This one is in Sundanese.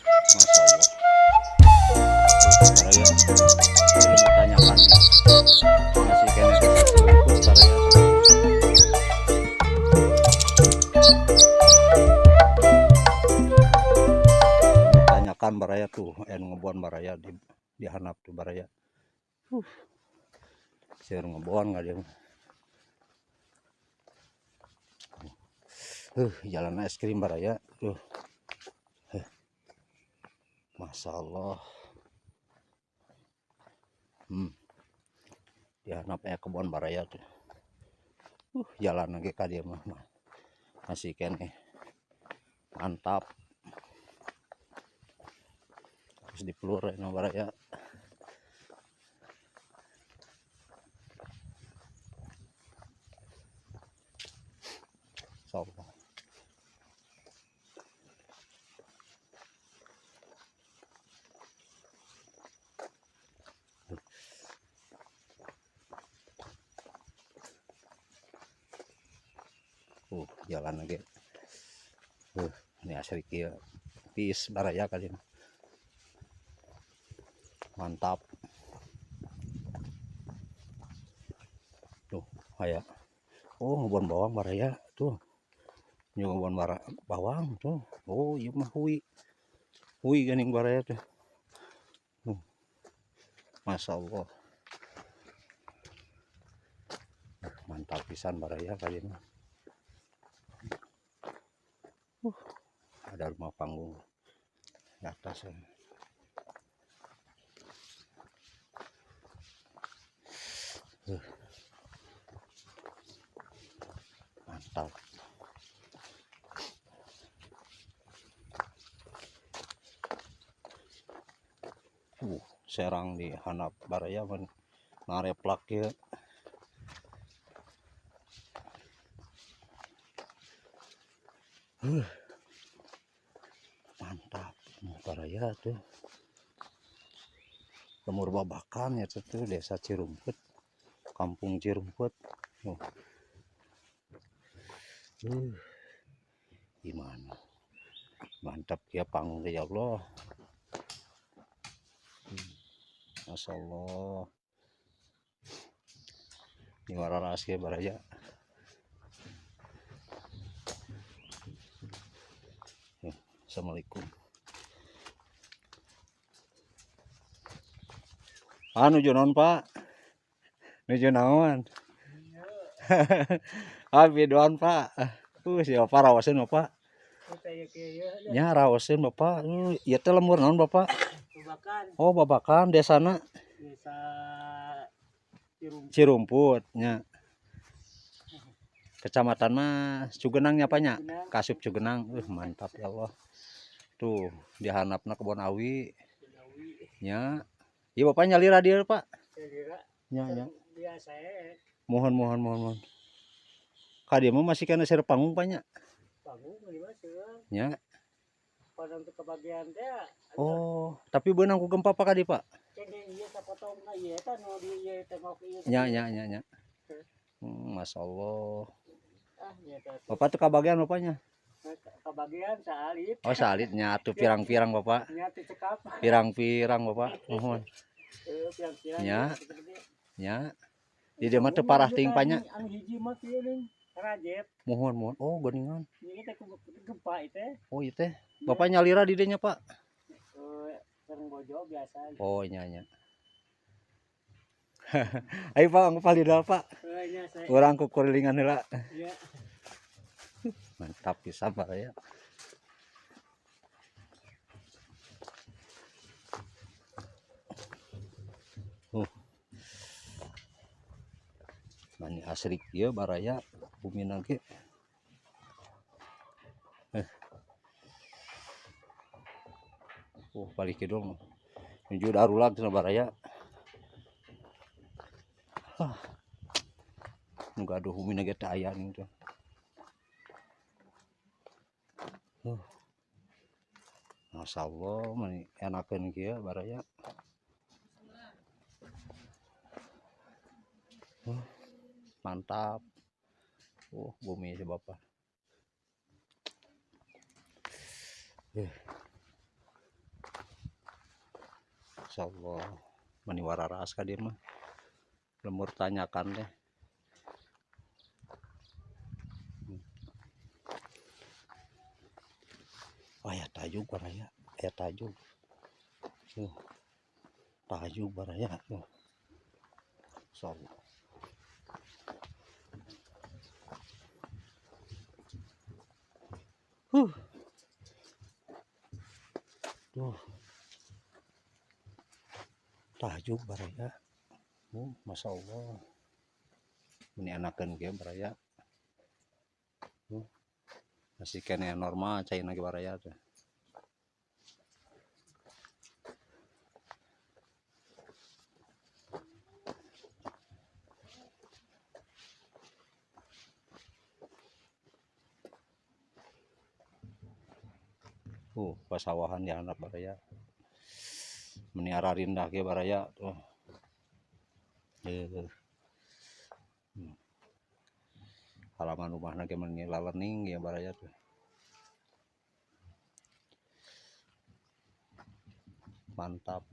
Masya Allah. Tuh, baraya. Belum tanyakan ya. Masih keneh desa Cirumput baraya. Tanyakan baraya tuh, anu ngebon baraya di handap tuh baraya. Seur ngebon ka dieu. Jalan es krim baraya tuh. Masya Allah. Di handap aya kebon baraya tuh. Jalan lagi ka dieu mah. Masih keneh. Mantap. Terus dipelur ya baraya. Insyaallah. Jalan lagi. Ini asri kieu. Tiis baraya kali ini. Mantap. Tuh, aya. Oh, ngebon bawang baraya tuh. Ini ngebon bawang tuh. Oh, ieu mah hui. Hui geuning baraya tuh. Tuh. Masya Allah. Mantap pisan baraya kali ini. Ada rumah panggung di atas ya. Mantap. Serang di handap baraya mun ngareplak ieu. Mantap baraya tuh. Lembur Babakan ya tuh, desa Cirumput, kampung Cirumput. Oh. Gimana? Mantap ya panggung ya Allah. Masya Allah. Ini wararas ya baraya. Assalamualaikum. Ah, nuju naon, Pak? Nuju naon? Ah, videoan, Pak. Siapa rawaseun, Bapak? Nya rawaseun, Bapak. Ieu teh lembur naon, Bapak? Babakan. Oh, Babakan desana? Desa Cirumput. Cirumput nya. Kecamatan mah Cugenang nya, Pak nya? Kasup Cugenang. Mantap ya Allah. Tuh, di handapna kebon awi. Nya. Ieu Bapak nyalira dieu, Pak? Nyalira. Nya, nya. Biasa. Mohon, mohon, mohon, mohon. Ka dieu mah masih kana seur panggung, Pak nya? Panggung mah seur. Nya. Padahal teu kebagian teh. Oh, tapi beunang ku gempa Pak ka dieu, Pak? Kenging ieu sapotongna ieu eta nu di ieu tengok ieu. Nya, nya, nya, nya. Masya Allah. Ah, nya teh. Bapak tuh kabagian bapaknya? Kabagian saalit. Oh, saalit nya atuh pirang-pirang Bapak. Nya teu cekap. Pirang-pirang Bapak, mohon. Pirang-pirang. Nya. Nya. Di dieu mah teu parah teuing Pak nya. Anu hiji mah kieu ning rajet. Mohon, mohon. Oh, geuningan. Ieu teh gempa ieu teh. Oh, ieu teh. Bapak nyalira di dieu nya, Pak? Sareng bojo biasa. Oh, nya, nya. Ayo Pak, anggo palidal Pak. Nya, saya. Urang kukurilingan heula. Iya. Mantap pisan baraya. Mani asrik ieu baraya bumina ge. Balik kidul menuju Darulag cenah baraya. Hah. Nu gaduh bumina ge teh aya ning teh. Masya Allah, mani enakeun kieu baraya. Mantap. Bumi si Bapak. Masyaallah, meni wararas ka dieu mah. Lembur tanyakan teh. Aya tajug baraya, aya tajug. Tuh. Tajug baraya tuh. Masyaallah. Huh. Tuh. Tajug baraya. Oh, Masya Allah. Ini anakan ge baraya. Masih keneh normal caina ge baraya teh. Pasawahan di handap baraya. Meni ararindah ge baraya tuh. Halaman rumahna ge meni lalening ge baraya tuh. Mantap.